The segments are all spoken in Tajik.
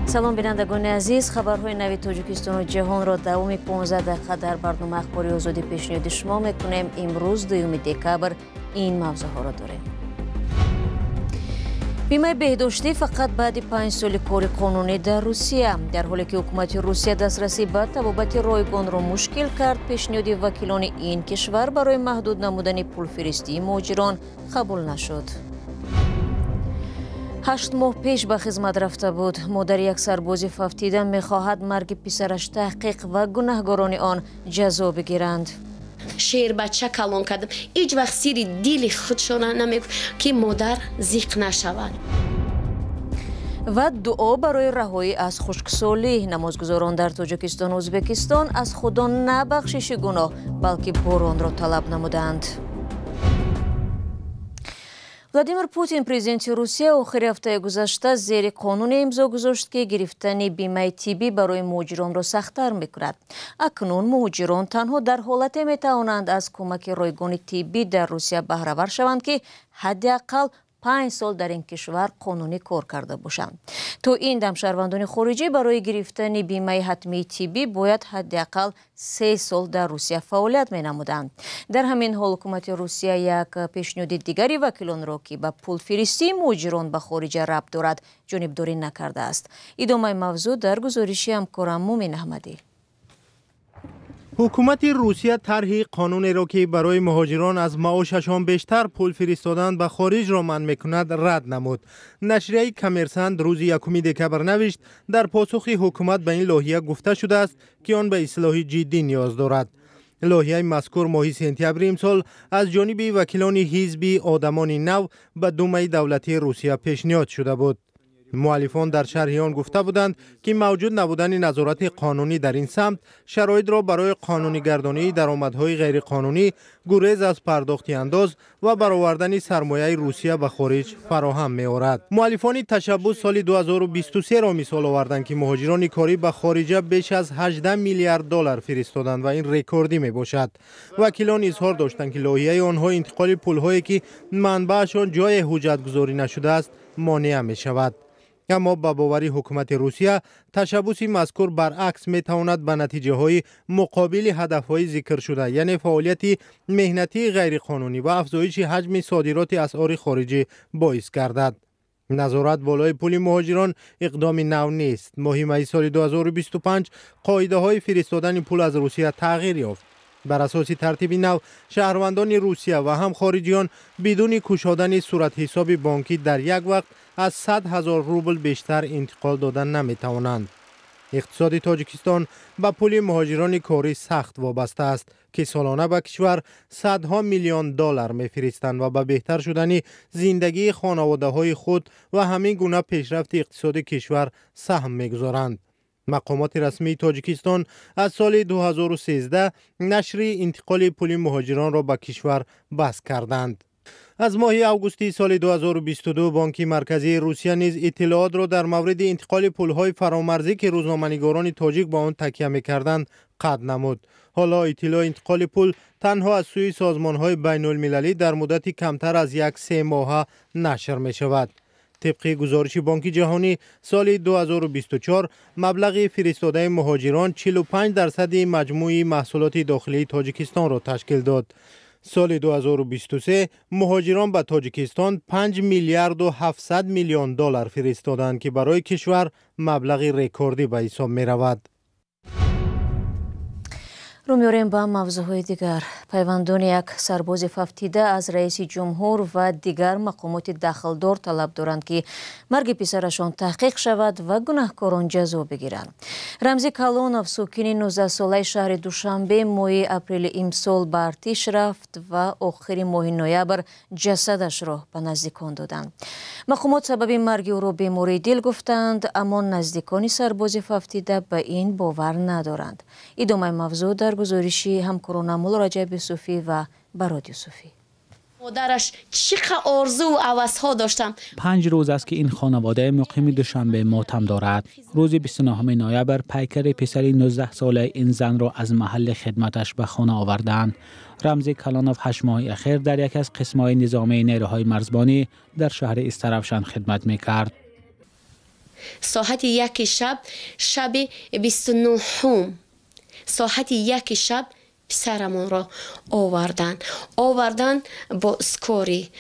Салом, бинандагони азиз. Хабарҳои нави Тоҷикистону ҷаҳонро давоми 15 дақиқа дар барномаи Ахбори Озодӣ пешниҳоди шумо мекунем. Имрӯз, 2 декабр, ин мавзӯъҳоро дорем. Бимаи беҳдоштӣ фақат баъди 5 соли кори қонунӣ дар Русия. Дар ҳоле ки ҳукумати Русия дастрасӣ ба табобати ройгонро мушкил кард, пешниҳоди вакилони ин кишвар барои маҳдуд намудани пулфиристии муҳоҷирон қабул нашуд. 8 моҳ пеш ба хизмат рафта буд. Модари як сарбози фавтида мехоҳад марги писараш таҳқиқ ва гунаҳгорони он ҷазо бигиранд. Шербача калон кардам. Ҳеҷ вақт сири дили худшона намегуфт, ки модар зиқ нашавад. Ва дуо барои раҳоӣ аз хушксолӣ. Намозгузорон дар Тоҷикистону Ӯзбекистон аз Худо на бахшиши гуноҳ, балки боронро талаб намуданд. Владимир Путин, президенти Русия, охири ҳафтаи гузашта зери қонуне имзо гузошт, ки гирифтани бимаи тиббӣ барои муҳоҷиронро сахттар мекунад. Акнун муҳоҷирон танҳо дар ҳолате метавонанд аз кӯмаки ройгони тиббӣ дар Русия баҳравар шаванд, ки ҳадди ақал 5 сол дар ин кишвар қонунӣ кор карда бошанд. То ин дам шаҳрвандони хориҷӣ барои гирифтани бимаи ҳатмии тиббӣ бояд ҳадди ақал 3 сол дар Русия фаъолият менамуданд. Дар ҳамин ҳол ҳукумати Русия як пешниҳоди дигари вакилонро, ки ба пулфиристии муҳоҷирон ба хориҷа рабт дорад, ҷонибдорӣ накардааст. Идомаи мавзӯъ дар гузориши ҳамкорам Мумин Аҳмадӣ. Ҳукумати Русия тарҳи қонунеро, ки барои муҳоҷирон аз маошашон бештар пул фиристодан ба хориҷро манъ мекунад, рад намуд. Нашрияи «Коммерсант» рӯзи 1 декабр навишт, дар посухи ҳукумат ба ин лоиҳа гуфта шудааст, ки он ба ислоҳи ҷиддӣ ниёз дорад. Лоиҳаи мазкур моҳи сентябри имсол аз ҷониби вакилони ҳизби «Одамони нав» ба Думаи давлатии Русия пешниҳод шуда буд. Муаллифон дар шарҳи он гуфта буданд, ки мавҷуд набудани назорати қонунӣ дар ин самт шароитро барои қонунигардонии даромадҳои ғайриқонунӣ, гурез аз пардохти андоз ва баровардани сармояи Русия ба хориҷ фароҳам меорад. Муаллифони ташаббус соли 2023-ро мисол оварданд, ки муҳоҷирони корӣ ба хориҷа беш аз 18 миллиард доллар фиристоданд ва ин рекордӣ мебошад. Вакилон изҳор доштанд, ки лоиҳаи онҳо интиқоли пулҳое, ки манбаашон ҷое ҳуҷҷатгузорӣ нашудааст, монеа мешавад. Аммо ба бовари ҳукумати Русия, ташаббуси мазкур баръакс метавонад ба натиҷаҳои муқобили ҳадафҳои зикршуда, яъне фаъолияти меҳнатии ғайриқонунӣ ва афзоиши ҳаҷми содироти асъори хориҷӣ боис гардад. Назорат болои пули муҳоҷирон иқдоми нав нест. Моҳи майи соли 2025 қоидаҳои фиристодани пул аз Русия тағйир ёфт. Бар асоси тартиби нав, шаҳрвандони Русия ва ҳам хориҷиён бидуни кушодани суратҳисоби бонкӣ дар як вақт аз 100 000 рубл бештар интиқол дода наметавонанд. Иқтисоди Тоҷикистон ба пули муҳоҷирони корӣ сахт вобаста аст, ки солона ба кишвар садҳо миллион доллар мефиристанд ва ба беҳтар шудани зиндагии хонаводаҳои худ ва ҳамин гуна пешрафти иқтисоди кишвар саҳм мегузоранд. Мақомоти расмии Тоҷикистон аз соли 2013 нашри интиқоли пули муҳоҷиронро ба кишвар баст карданд. Аз моҳи августи соли 2022 Бонки Марказии Русия низ иттилоотро дар мавриди интиқоли пулҳои фаромарзӣ, ки рӯзноманигорони тоҷик ба он такя мекарданд, қатъ намуд. Ҳоло иттилои интиқоли пул танҳо аз сӯи созмонҳои байнулмилалӣ дар муддати камтар аз як се моҳа нашр мешавад. Тибқи гузориши Бонки Ҷаҳонӣ, соли 2024 маблағи фиристодаи муҳоҷирон 45 дарсади маҷмӯи маҳсулоти дохилии Тоҷикистонро ташкил дод. Соли 2023 муҳоҷирон ба Тоҷикистон 5 миллиарду 700 миллион доллар фиристоданд, ки барои кишвар маблағи рекордӣ ба ҳисоб меравад. Рӯ меорем ба мавзӯъҳои дигар. Пайвандони як сарбози фавтида аз раиси ҷумҳур ва дигар мақомоти дахлдор талаб доранд, ки марги писарашон таҳқиқ шавад ва гунаҳкорон ҷазо бигиранд. Рамзи Калонов, сокини 19-солаи шаҳри Душанбе, моҳи апрели имсол ба артиш рафт ва охири моҳи ноябр ҷасадашро ба наздикон доданд. Мақомот сабаби марги ӯро бемории дил гуфтанд, аммо наздикони сарбози фавтида ба ин бовар надоранд. Идомаи мавзӯъ дар гузориши ҳамкорона Муллораҷаб Юсуфӣ ва Барод Юсуфӣ. Модараш чӣ қа орзуву ҳавасҳо доштам. 5 рӯз аст, ки ин хонаводаи муқими Душанбе мотам дорад. Рӯзи 29 ноябр пайкари писари 19-солаи ин занро аз маҳалли хидматаш ба хона оварданд. Рамзи Калонов 8 моҳи ахир дар яке аз қисмҳои низомии нерӯҳои марзбонӣ дар шаҳри Истаравшан хидмат мекард. Соати 1 шаб, шаби 29-ум, соати 1 шаб писарамонро овардан. Овардан бо скорый.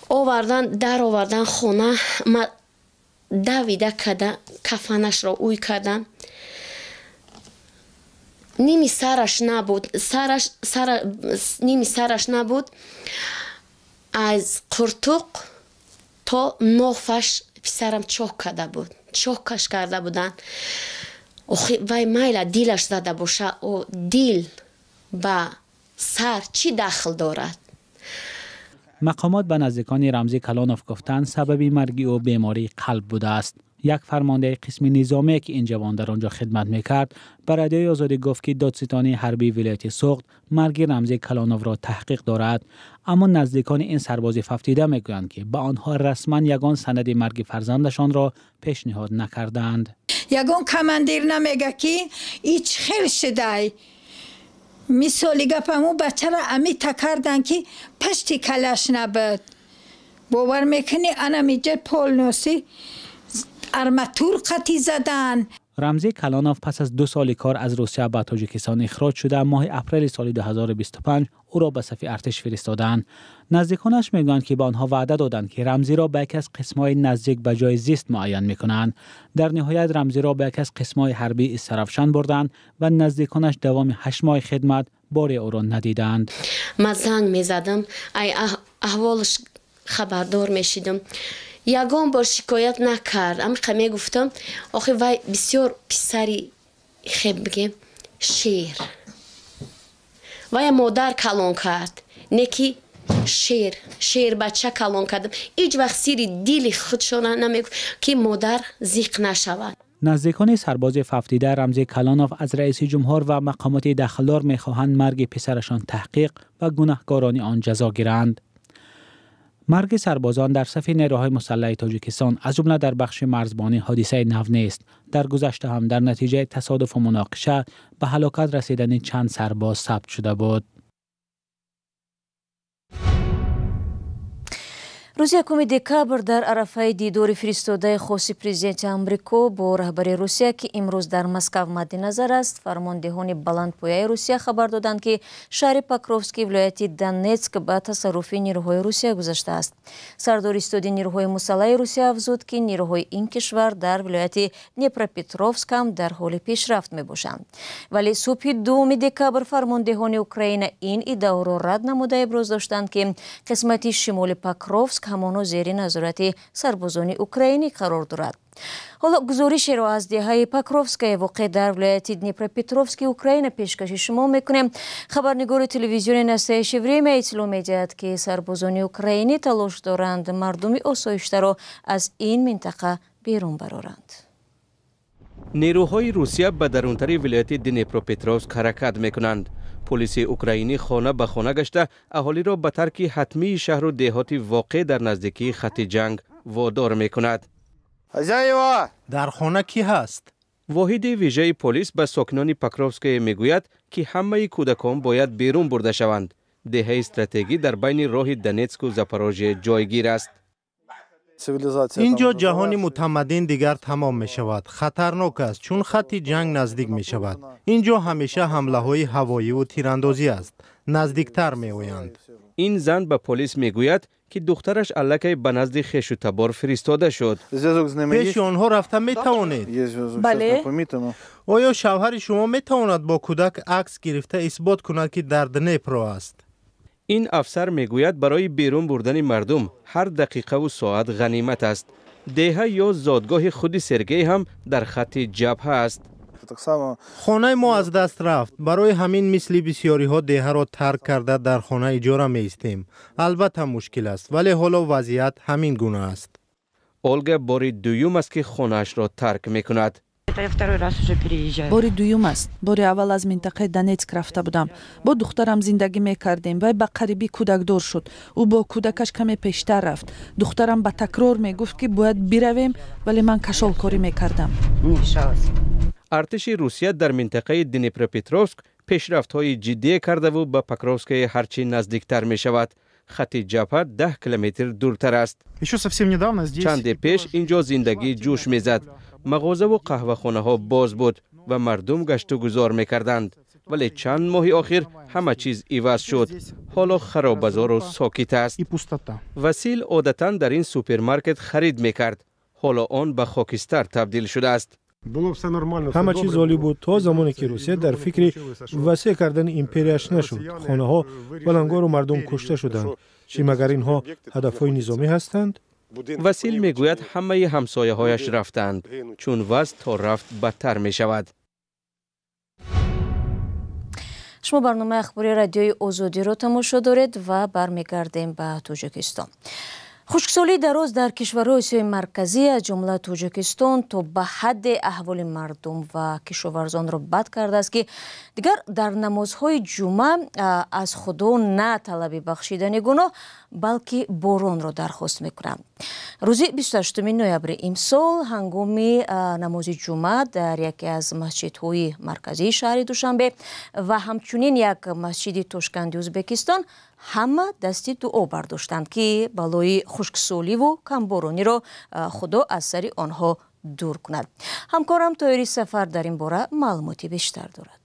Овардан, даровардан хона. Ма давида када кафанашро уй кардам. Ними сараш набуд, сараш, сара, ними сараш набуд. Аз қуртуқ то нофаш писарам чок карда буд. Чокаш карда буданд. Охи вай майла дилаш зада боша, о дил ба сар чӣ дахл дорад? Мақомот ба наздикони Рамзӣ Калонов гуфтанд, сабаби марги ӯ бемории қалб будааст. Як фармондаи қисми низомие, ки ин ҷавон дар он ҷо хидмат мекард, ба Радиои Озодӣ гуфт, ки додситонии ҳарбии вилояти Суғд марги Рамзӣ Калоновро таҳқиқ дорад. Аммо наздикони ин сарбози фавтида мегӯянд, ки ба онҳо расман ягон санади марги фарзандашонро пешниҳод накардаанд. Ягон командир намега, ки ич хел шудай. Мисоли гапаму бачара амита кардан, ки пашти калаш набуд. Бовар мекунӣ, анамиҷа полностью арматур қатӣ задан. Рамзӣ Калонов пас аз 2 соли кор аз Русия ба Тоҷикистон ихроҷ шуда, моҳи апрели соли 2025 ӯро ба сафи артиш фиристоданд. Наздиконаш мегӯянд, ки ба онҳо ваъда доданд, ки Рамзиро ба яке аз қисмҳои наздик ба ҷои зист муайян мекунанд. Дар ниҳоят Рамзиро ба яке аз қисмҳои ҳарбии Истаравшан бурданд ва наздиконаш давоми 8 моҳи хидмат боре ӯро надиданд. Ман занг мезадам, ай аҳволаш хабардор мешидам. Ягон бор шикоят накард. Амиқа мегуфтам, охи вай бисёр писари хеб бигем шер. Вая модар калон кард, не ки шер, шер бача калон кардам. Ҳеҷ вақт сири дили худшона намегуфт, ки модар зиқ нашавад. Наздикони сарбози фавтида Рамзӣ Калонов аз раиси ҷумҳур ва мақомоти дахлдор мехоҳанд марги писарашон таҳқиқ ва гунаҳкорони он ҷазо гиранд. Марги сарбозон дар сафи нерӯҳои мусаллаҳи Тоҷикистон, аз ҷумла дар бахши марзбонӣ, ҳодисаи нав нест. Дар гузашта ҳам дар натиҷаи тасодуфу муноқиша ба ҳалокат расидани чанд сарбоз сабт шуда буд. Рӯзи 1 декабр дар арафаи дидори фиристодаи хоси президенти Амрико бо раҳбари Русия, ки имрӯз дар Москав мадди назар аст, фармондеҳони баландпояи Русия хабар доданд, ки шаҳри Покровски вилояти Донецк ба тасарруфи нерӯҳои Русия гузаштааст. Сардори истоди нерӯҳои мусаллаҳи Русия афзуд, ки нерӯҳои ин кишвар дар вилояти Днепропетровск ҳам дар ҳоли пешрафт мебошанд. Вале субҳи 2 декабр фармондеҳони Украина ин иддаоро рад намуда иброз доштанд, ки қисмати шимоли Покровск ҳамоно зери назорати сарбозони украинӣ қарор дорад. Ҳоло гузоришеро аз деҳаи Покровская, воқеъ дар вилояти Днепропетровски Украина, пешкаши шумо мекунем. Хабарнигори телевизиони Настоящее время иттилоъ медиҳад, ки сарбозони украинӣ талош доранд мардуми осоиштаро аз ин минтақа берун бароранд. Нерӯҳои Русия ба дарунтари вилояти Днепропетровск ҳаракат мекунанд. Полиси украинӣ хона ба хона гашта аҳолиро ба тарки ҳатмии шаҳру деҳоти воқеъ дар наздикии хатти ҷанг водор мекунад. Дар хона кӣ ҳаст? Воҳиди вижаи полис ба сокинони Покровское мегӯяд, ки ҳамаи кӯдакон бояд берун бурда шаванд. Деҳаи стратегӣ дар байни роҳи Донецку Запорожье ҷойгир аст. Ин ҷо ҷаҳони мутамаддин дигар тамом мешавад. Хатарнок аст, чун хатти ҷанг наздик мешавад. Ин ҷо ҳамеша ҳамлаҳои ҳавоиву тирандозӣ аст, наздиктар меоянд. Ин зан ба полис мегӯяд, ки духтараш аллакай ба назди хешу табор фиристода шуд. Пеши онҳо рафта метавонед? Бале. Оё шавҳари шумо метавонад бо кӯдак акс гирифта исбот кунад, ки дар Днепро аст? Ин афсар мегӯяд, барои берун бурдани мардум ҳар дақиқаву соат ғанимат аст. Деҳа ё зодгоҳи худи Сергей ҳам дар хатти ҷабҳа аст. Хонаи мо аз даст рафт. Барои ҳамин мисли бисёриҳо деҳаро тарк карда дар хона иҷора меистем. Албатта мушкил аст, вале ҳоло вазъият ҳамин гуна аст. Олга бори дуюм аст, ки хонаашро тарк мекунад. Бори дуюм аст. Бори аввал аз минтақаи Донецк рафта будам. Бо духтарам зиндагӣ мекардем. Вай ба қарибӣ кӯдакдор шуд. Ӯ бо кӯдакаш каме пештар рафт. Духтарам ба такрор мегуфт, ки бояд биравем, вале ман кашолкорӣ мекардам. Артиши Русия дар минтақаи Днепропетровск пешрафтҳои ҷиддие кардаву ба Покровское ҳарчи наздиктар мешавад. Хати ҷабҳа 10 километр дуртар аст. Чанде пеш инҷо зиндагӣ ҷӯш мезад. Мағозаву қаҳвахонаҳо боз буд ва мардум гашту гузор мекарданд. Вале чанд моҳи охир ҳама чиз иваз шуд. Ҳоло харобазору сокит аст. Васил одатан дар ин супермаркет харид мекард. Ҳоло он ба хокистар табдил шудааст. Ҳама чиз олӣ буд то замоне ки Русия дар фикри васеъ кардани империяш нашуд. Хонаҳо валангору мардум кушта шуданд. Чӣ магар инҳо ҳадафҳои низомӣ ҳастанд? Васил мегӯяд, ҳамаи ҳамсояҳояш рафтанд, чун вазъ то рафт бадтар мешавад. Шумо барномаи ахбори Радиои Озодиро тамошо доред ва бармегардем ба Тоҷикистон. Хушксолии дароз дар кишварҳои Осиёи Марказӣ, аз ҷумла Тоҷикистон, то ба ҳадде аҳволи мардум ва кишоварзонро бад кардааст, ки дигар дар намозҳои ҷумъа аз Худо на талаби бахшидани гуноҳ, балки боронро дархост мекунанд. Рӯзи 28 ноябри имсол ҳангоми намози ҷумъа дар яке аз масҷидҳои марказии шаҳри Душанбе ва ҳамчунин як масҷиди Тошканди Ӯзбекистон ҳама дасти дуо бардоштанд, ки балои хушксоливу камборониро Худо аз сари онҳо дур кунад. Ҳамкорам Тоири Сафар дар ин бора маълумоти бештар дорад.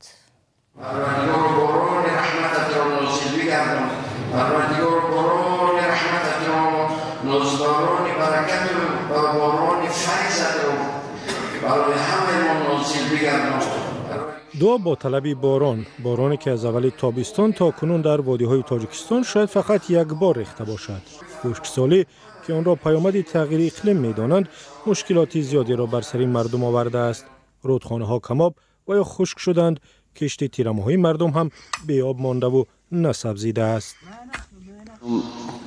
Дуо бо талаби борон, бороне ки аз аввали тобистон то кунун дар водиҳои Тоҷикистон шояд фақат як бор рехта бошад. Хушксолӣ, ки онро паёмади тағйири иқлим медонанд, мушкилоти зиёдеро бар сари мардум овардааст. Рӯдхонаҳо камоб ва ё хушк шуданд, кишти тирамоҳии мардум ҳам беоб мондаву насабзидааст.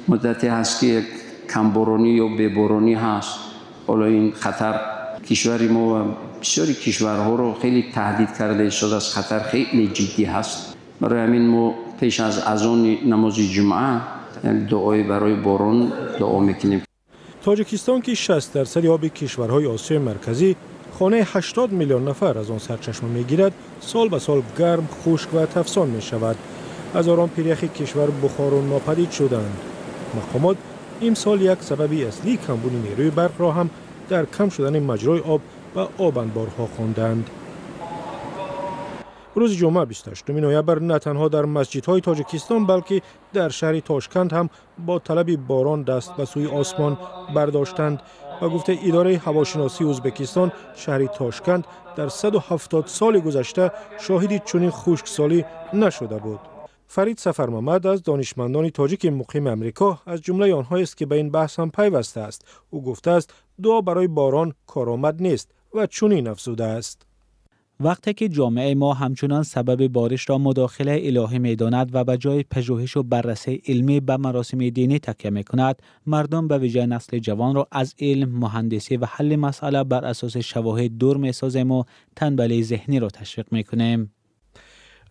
Муддате ҳаст, ки камборонӣ ё беборонӣ ҳаст. Ҳоло ин хатар кишвари мо ва бисёри кишварҳоро хеле таҳдид карда истодааст. Хатар хеле ҷиддӣ ҳаст. Барои ҳамин мо пеш аз азони намози ҷумъа як дуое барои борон дуо мекунем. Тоҷикистон, ки 60% оби кишварҳои Осиёи Марказӣ, хонаи 80 миллион нафар аз он сарчашма мегирад, сол ба сол гарм, хушк ва тафсон мешавад. Ҳазорон пиряхи кишвар бухору нопадид шуданд. Мақомот имсол як сабаби аслии камбуди нерӯи барқро ҳам дар кам шудани маҷрои об ба обанборҳо хонданд. Рӯзи ҷумъа 28 ноябр на танҳо дар масҷидҳои Тоҷикистон, балки дар шаҳри Тошканд ҳам бо талаби борон даст ба сӯи осмон бардоштанд. Ба гуфтаи идораи ҳавошиносии Ӯзбекистон, шаҳри Тошканд дар 170 соли гузашта шоҳиди чунин хушксолӣ нашуда буд. Фарид Сафармамад аз донишмандони тоҷики муқими Амрико аз ҷумлаи онҳоест, ки ба ин баҳс ҳам пайвастааст. Ӯ гуфтааст, дуо барои борон коромад нест ва чунин афзудааст. Вақте ки ҷомеаи мо ҳамчунон сабаби боришро мудохилаи илоҳӣ медонад ва ба ҷои пажӯҳишу баррасии илмӣ ба маросими динӣ такя мекунад, мардум ба вижа насли ҷавонро аз илм, муҳандисӣ ва ҳалли масъала бар асоси шавоҳид дур месозему танбалии зеҳниро ташвиқ мекунем.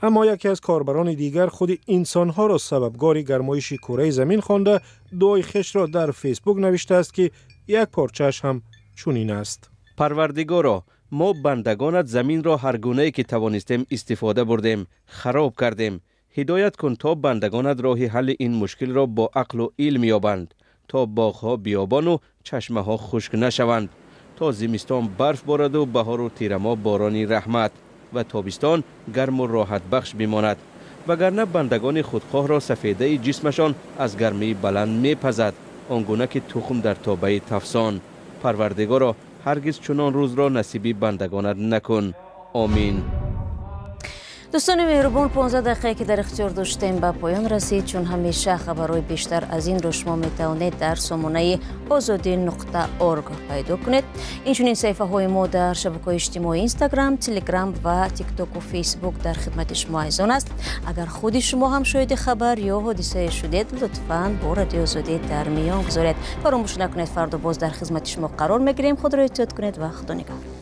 Аммо яке аз корбарони дигар худи инсонҳоро сабабгори гармоиши кураи замин хонда, дуои хешро дар Фейсбук навиштааст, ки як порчааш ҳам чунин аст. Парвардигоро, мо бандагонат заминро ҳар гунае ки тавонистем истифода бурдем, хароб кардем. Ҳидоят кун, то бандагонат роҳи ҳалли ин мушкилро бо ақлу илм ёбанд, то боғҳо биёбону чашмаҳо хушк нашаванд, то зимистон барф бораду баҳору тирамоҳ борони раҳмат ва тобистон гарму роҳатбахш бимонад. Вагарна бандагони худхоҳро сафедаи ҷисмашон аз гармии баланд мепазад, он гуна ки тухм дар тобаи тафсон. Парвардигоро, ҳаргиз чунон рӯзро насиби бандагонат накун. Омин. Дӯстони меҳрубон, 15 дақиқае ки дар ихтиёр доштем ба поён расид. Чун ҳамеша хабарҳои бештар аз инро шумо метавонед дар сомонаи озодӣ.орг пайдо кунед. Инчунин саҳифаҳои мо дар шабакаҳои иҷтимоӣ Инстаграм, Телеграм ва Тиктоку Фейсбук дар хидмати шумо азизон аст. Агар худи шумо ҳам шоҳиди хабар ё ҳодисае шудед, лутфан бо Радиои Озодӣ дар миён гузоред. Фаромӯш накунед, фардо боз дар хизмати шумо қарор мегирем. Худро эҳтиёт кунед ва Худо нигаҳдор.